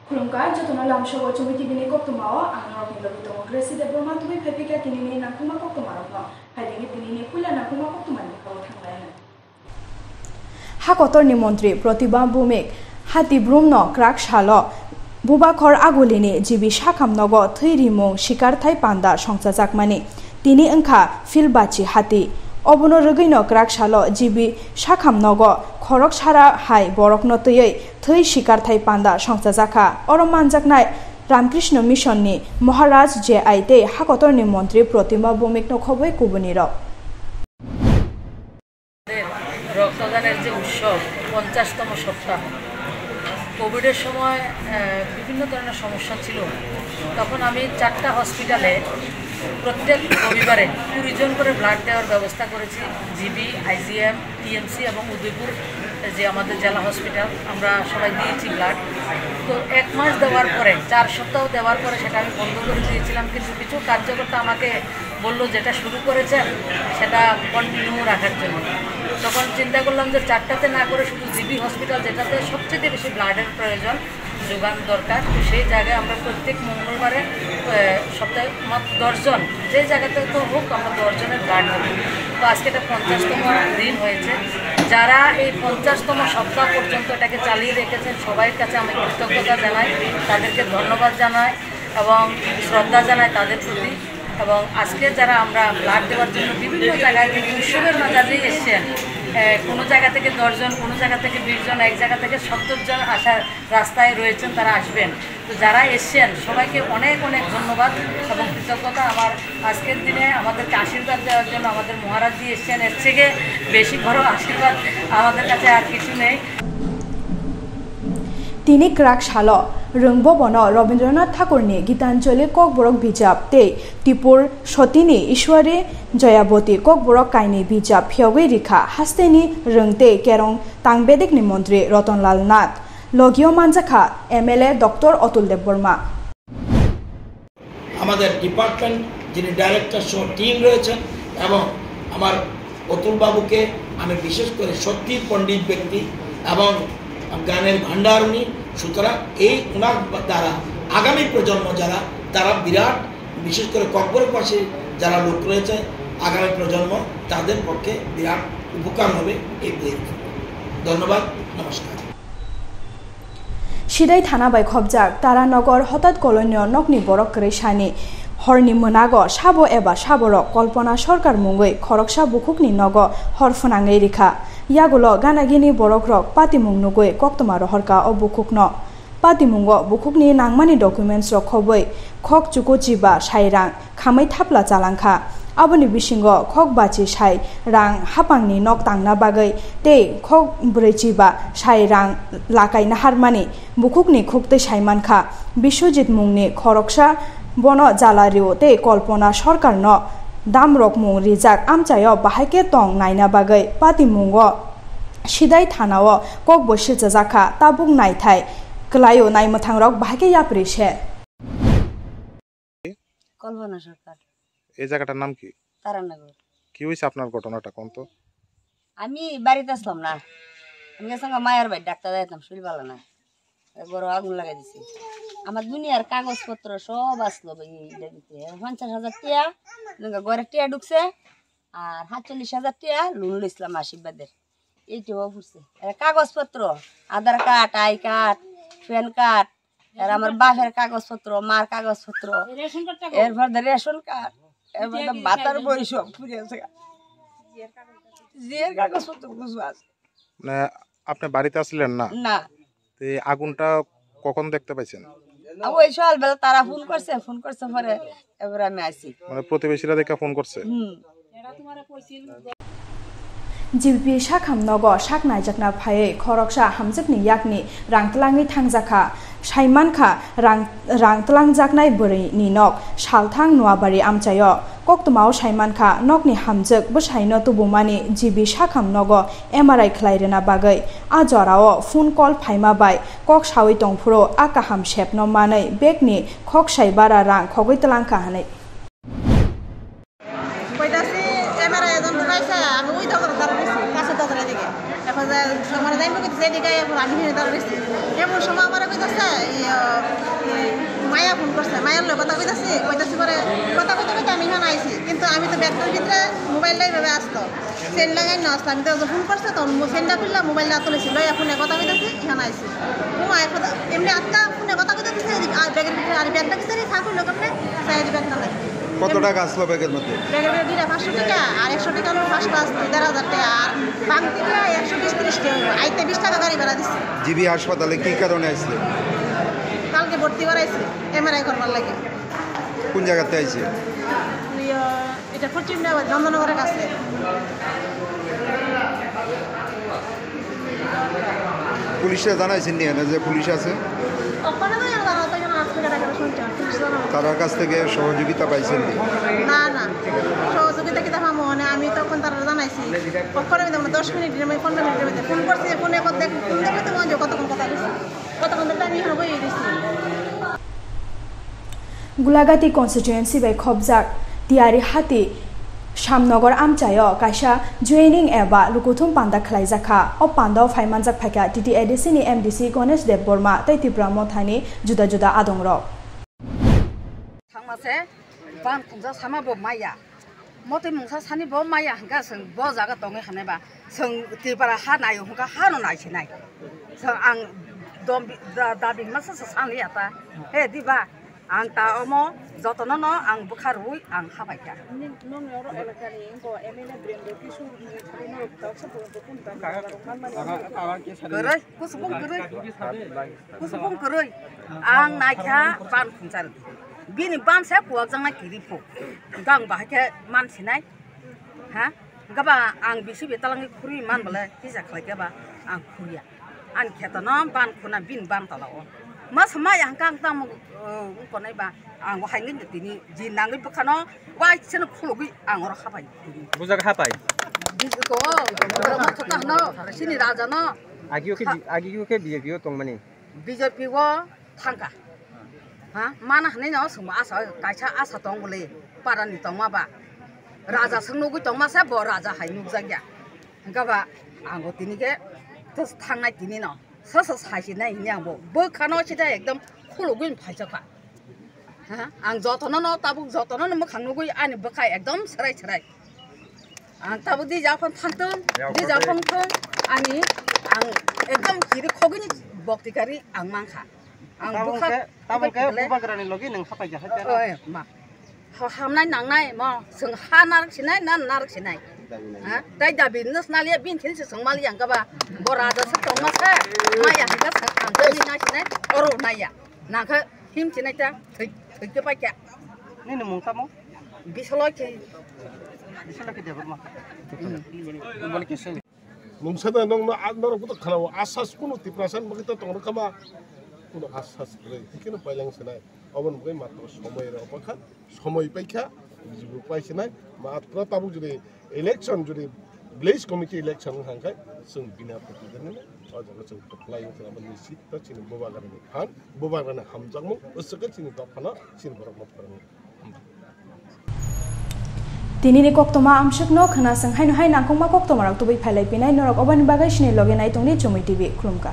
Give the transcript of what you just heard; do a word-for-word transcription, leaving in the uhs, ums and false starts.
Khulumkha, jotono lamsogo Chumui T V ni koktwmao ang norokni logi tongo Gracie Debbarma. Tubui phaiphikha tinini nangkukma koktwmarokno. Phaidini tinini puila nangkukma koktwmani bwkhao thanglaina. Ha kotorni montri Pratibha Bhumik Hatibrumno kwrak salo Bubakhor Agulini G B Sakham nogo thwi rimung sikarthai panda songchajakmani. Tini wngkha Philbachi hati. Obono rwgwino kwrak salo G B Sakham nogo khorok sara hai borokno twiwi thwi sikarthai panda songchajakha. Oro manjaknai Ramkrishna Mission ni Maharaj J I tei ha kotorni montri Pratibha Bhumikno khobwi kubunirok. রক্তদানের যে উৎসব, পঞ্চাশতম সপ্তাহ, কোভিডের সময়, আহ, বিভিন্ন ধরনের সমস্যা ছিল। তখন আমি চারটা হসপিটালে প্রত্যেক রবিবারে কুড়ি জন করে ব্লাড দেওয়ার ব্যবস্থা করেছি। জিবি, আইজিএম, টিএমসি এবং উদয়পুর, যে আমাদের জেলা হসপিটাল, আমরা সবাই দিয়েছি ব্লাড। তো এক মাস দেওয়ার পরে, চার সপ্তাহ দেওয়ার পরে সেটা আমি বন্ধ করে দিয়েছিলাম, কিন্তু কিছু কার্যকর্তা আমাকে বলল, "যেটা শুরু করেছেন, সেটা কন্টিনিউ রাখার জন্য।" তখন চিন্তা করলাম যে চারটাতে না করে শুধু জিবি হসপিটাল, যেটাতে সবচেয়ে বেশি ব্লাডের প্রয়োজন, যোগান দরকার, তো সেই জায়গায় আমরা প্রত্যেক মঙ্গলবারে, আহ, সপ্তাহে মাত্র দশ জন, যে জায়গাতে তো হোক, আমরা দশ জনের ব্লাড দেবো। তো আজকে এটা পঞ্চাশতম দিন হয়েছে। যারা এই পঞ্চাশতম সপ্তাহ পর্যন্ত এটাকে চালিয়ে রেখেছেন, সবাইর কাছে আমি কৃতজ্ঞতা জানাই, তাদেরকে ধন্যবাদ জানাই এবং শ্রদ্ধা জানাই তাদের প্রতি। এবং আজকে যারা আমরা ব্লাড দেওয়ার জন্য বিভিন্ন জায়গায় থেকে উৎসবের মাঝে এসছেন, এ, কোনো জায়গা থেকে দশ জন, কোনো জায়গা থেকে বিশ জন, এক জায়গা থেকে সত্তর জন আসার রাস্তায় রয়েছেন, তারা আসবেন। তো যারা এসছেন সবাইকে অনেক অনেক ধন্যবাদ এবং কৃতজ্ঞতা। আমার আজকের দিনে আমাদেরকে আশীর্বাদ দেওয়ার জন্য আমাদের মহারাজজি এসছেন, এর থেকে বেশি বড় আশীর্বাদ আমাদের কাছে আর কিছু নেই। Tini kwrak salo, Rwngbobono Rabindranath Thakurni Gitanjali Kokborok bijap tei Tipur Sotini Ishwari Jayaboti Kokborok kainwi bijap phiyogwi rikha hasteni rwng tei kerong tangbedekni montri Ratanlal Nath. Logio manjakha M L A Doctor Atul Debbarma. আমাদের ডিপার্টমেন্ট যিনি ডাইরেক্টর সহ টিম রয়েছেন এবং আমার অতুল বাবুকে আমি বিশেষ করে সত্যি পণ্ডিত ব্যক্তি এবং জ্ঞানের ভাণ্ডার উনি। সুতরাং এই ওনার দ্বারা আগামী প্রজন্ম যারা, তারা বিরাট, বিশেষ করে ককবরকবাসী যারা লোক রয়েছে, আগামী প্রজন্ম, তাদের পক্ষে বিরাট উপকার হবে এই বইয়ের। ধন্যবাদ। নমস্কার। Sidai thana bai khopjak Taranagar Hotat Colony o nokni borok kwrwi sani horni mwnago sabo eba saborok Kalpana Sarkar mungwi khoroksa bukhukni nogo hor phwnangwi rikha. Yagulo gana gini borokrok patimung nugwi koktwma rohorkha o bukhukno. Patimungo bukhukni nangmani documents rok khobwi khok chuku chiba sai rang khamwi thapla chalangkha. Aboni bisingo khok bachi sai rang hapangni nok tangna bagwi tei khok brwi chiba sai rang lakai naharmani bukhukni khuktwi saimankha. Biswajit mungni khoroksa bono jala rio tei Kalpana Sarkarno damrokmung rijak amchaio bahaikhe tong naina bagwi patimungo Sidai thanao kokbo silchajakha, tabuk naithai kwlaio, naimwthangrok bahaikhe yapri se. কল্পনা সরকার, এই জায়গাটার নাম কি? তারানগর। কি হয়েছে আপনার ঘটনাটা কোন তো? আমি বাড়িতে আসলাম না, আমি গেছিলাম মায়ের বাড়ি, ডাক্তার দেখাইতাম, শরীর ভালো না, ঘরে আগুন লাগাই দিছি। আমার দুনিয়ার কাগজপত্র সব আসলো ভাই, এই ইটার ভিতরে। পঞ্চাশ হাজার টিয়া, ঘরে টিয়া ঢুকছে, আর সাতচল্লিশ হাজার টিয়া লোন লইছিলাম আশীর্বাদের, এইটাও ঘুরছে। এর কাগজপত্র, Aadhaar card, I card, PAN card, আর আমার বাপের কাগজপত্র, মার কাগজপত্র, এরপর রেশন কার্ড, এরপর ভাতার বই সব ফুরিয়ে আছে। জিয়ার কাগজপত্র কিছু আছে। মানে, আপনি বাড়িতে আসলেন না? না। তো এই আগুনটা কখন দেখতে পাইছেন? ওই সকালবেলা তারা ফোন করছে, ফোন করছে পরে এবার আমি আইছি। মানে, প্রতিবেশীরা দেখে ফোন করছে? হুম। Jilpi sakham nogo sak naijakna phaiwi khoroksa hamjakni yakni rang twlangwi thangjakha. Saimankha rang, rang twlangjaknai bwrwini nok Salthang Noabari amchaio. Koktwmao saimankha nokni hamjwk bwsaino tubumani G B sakham nogo M R I khlai rwna bagwi. A jorao phone call phaima bai kok sawi tongphuru a kaham sepno manwi begni khok sai bara rang khogwi twlangkha hwnwi. কইতাছি, এমআরআই এজন ঢুকাইছে, আমি ওই দরজার দ্বারা রয়েছি, কাছের দরজার এদিকে। এখন যে আমার যাইবো কিন্তু যেদিকে, এখন আমি এখানে দাঁড়া রয়েছি। এমন সময় আমার করছে, ইয়ে, এই মায়া ফোন করছে, মায়ার লগে কথা কইতাছি, কইতাছি পরে কথা কইতে কইতে আমি এখানে আইছি, কিন্তু আমি তো ব্যাগটার ভিতরে মোবাইলটা এইভাবে আসতো, সেন লাগাই না আসতো, আমি তো যখন ফোন করছে তখন মো-, সেনটা খুললাম, মোবাইলটা তুলেছি, লইয়া ফোনে কথা কইতাছি, এখানে আইছি। ও মায়ের কথা, এমনি আটকা ফোনে কথা কইতাছি, এদিকে আর ব্যাগের ভিতরে আর ব্যাগটা ভিতরে থাকুন লোক আপনি, সাইড ব্যাগটা লাগে। কত টাকা আসলো ব্যাগের মধ্যে? ব্যাগের ভিতরে দুইটা পাঁচশো টাকা আর একশো টাকা হলো পাঁচটা আসতো, দেড় হাজার টাকা, আর বাংতি দিয়া একশো বিশ তিরিশ টাকা হইলো। আইতে বিশ টাকা গাড়ি ভাড়া দিছি। জিবি হাসপাতালে কি কারণে আসলে? কালকে ভর্তি করাইছি এমআরআই করবার লাগে। কোন জায়গাতে আইছে? ইয়া, এটা পশ্চিম নগর, নন্দনগরের কাছে। পুলিশে জানাইছেন নি এনে যে পুলিশ আছে? ওখানে তো জানা, তো জানা, আজকে দেখা গেল শুনছি, পুলিশ জানা। তারার কাছ থেকে সহযোগিতা পাইছেন নি? না, না, সহযোগিতা কিতা পাবো? মানে আমি তখন তারা জানাইছি, ওখানে আমি তখন দশ মিনিট, আমি পনেরো মিনিটের মধ্যে ফোন করছি, ফোনে কত দেখ-, ফোন দেখলে তো মনে হয় কতক্ষণ কথা বলছি, কতক্ষণ ধরে আমি এখানে বইয়ে দিছি। Gulagati constituency bai khopjak Tiyari hati Shamnogor amchaio kaisa joining eba lukuthum panda khlaijak kha. O pandao phai manjak phaikha T T A D C ni M D C Ganesh Debbarma tei Tipra Mothani juda juda adongrok. Thangma se ban khumsa sama bo maya. Motwi mungsa sani bo maya hwnkha, chwng bo jaga tongwi hwnwi ba, chwng Tripura ha naio hwnkha, hano naisinai. Chwng ang dom bi-, da-, dabi masa sa sanliya ta. He diba, ang ta omo jotono no ang bwkha rwui ang habaikha. Nini, nini oro elakani wngkha M L A Birendra Kishore ni thani norok tawsa borok bo kunu tamo borok manmani. Kwrwi, kusubung kwrwi. Kusubung kwrwi. Ang naikha ban khumsa rwdi. Bini ban se kuwakjaknai kiri phu. Hwnkhe ang bahai khe man sinai. Ha? Hwnkhe ba ang bisi betalangwi khurui man bole kisa khlai khe ba ang khuria. Ani kheto no ban khuna bini ban tola o. Ma sama ya hwnkhe ang tamo, uh, wngkonai ba ang bo hai ngi tini ji nangwi bwkhano waisano khulugwi ang oro hapai. Bujak hapai. Bujak o, borok ma thota hwno, sini raja no. Agio khe, agio khe B J P o tongmani. B J P o thangkha. Ha? Mana hwnwi no chwngbo asa, kaisa asa tong bwle, parani tongma ba. Raja swng nugwi tongma se bo raja hai nukjakya. Hwnkhe ba ang bo tini khe thangnai tini no. Soso sai sinai hwnwi ang bo bwkhano sida ekdom khulugwi phaisakha. Ha? Ang jotono no tabuk jotono no mwkhang nugwi ani bwkha ekdom serai serai. Ang tabuk dija phone thangtong, dija phone thong, ani ang ekdom kiri khogini bokti kari ang mankha. Ang tabuk bwkha khe, tabuk khe bwkha bubagrani logi nang sapai ja hai. Oi, ma. Ha, hamnai nangnai mo, chwng ha narak sinai, na narak sinai. Ha? Tai dabi nus nalia bin khin se chwng mali yang kaba. Bo raja se tongma se. Maya hika se ang kami na sinai, oro naya. Nangkha him sinai ta, thik, thik ke pai kya. Nini mung tamo? Bisoloi khe. Bisoloi khe Debbarma. Hmm. Boni khe sini. Mungsa da nong no, a, norok boto khanao asas kuno Tiprasa ni bagwi ta tong rwkha ma. Kuno asas kwrwi. Hikhe no pailang sinai. Oboni bagwi matro somoi rw bakha. Somoi paikha. Bijibuk pai sinai. Matro tabuk jodi election jodi village committee election wngkha hwnkhe chwng bina pati dani o jaga chwng kwplai wngkha. Aboni seat to chini Bubagrani phan. Bubagrani hamjakmung. Uswkhe chini dophano chini borokno phwrwngwi. Tinini koktoma amswkno khwnaswng haino hai nangkukma koktomarok tubui phailai pinai norok oboni bagwi sini logi nai tongdi Chumui T V khulumkha.